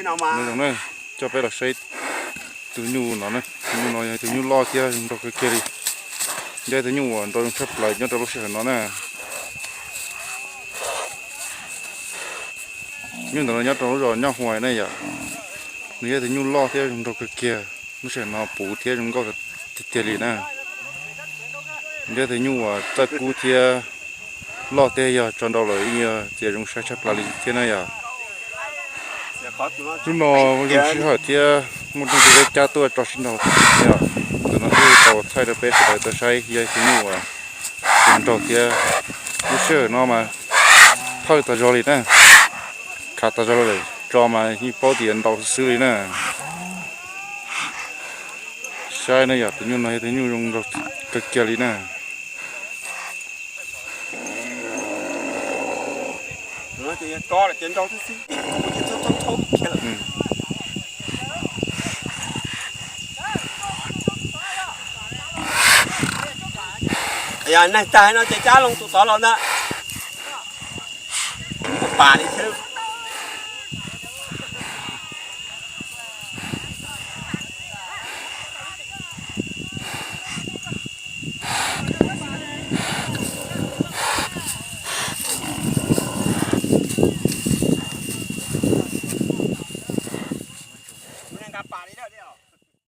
Nyob zoo na, coj peb los saib tus nyuj no na. Tus nyuj no yog tus nyuj loj thiab zoo nraug kawg kiag li. Yog tus nyuj uas nrau zoo tshaj plaws nyob rau lub sij hawm no na. Nyuj ntawm no nyob rau lub zos Nyob Huais na yom. Nws yog tus nyuj loj thiab zoo nraug kawg kiag, lub sij hawm no puv thiab zoo nkauj tiag tiag li na. Yog tus nyuj uas txawj kub thiab loj thiab yog tso nrau lawm yeej yog txiav zoo saib tshaj plaws li thiab na yom. Hnub no zoo sij hawm thiab muaj neeg peb cab tuaj tso sib nraus thiab yom. Ntawm no thiaj tau thaij rau peb sawv daws tau saib yog tus nyuj uas zoo nraug thiab. Lub sij hawm no mas thawj tas zog li na, khav tas zog lawm, tso mas yeej paub tias ntau xwb xwb li na. Saib na yom, tus nyuj no yog tus nyuj zoo nraug kawg kiag li na. Yog neeg tag no ces cab loo tus tod los ntag. Pas li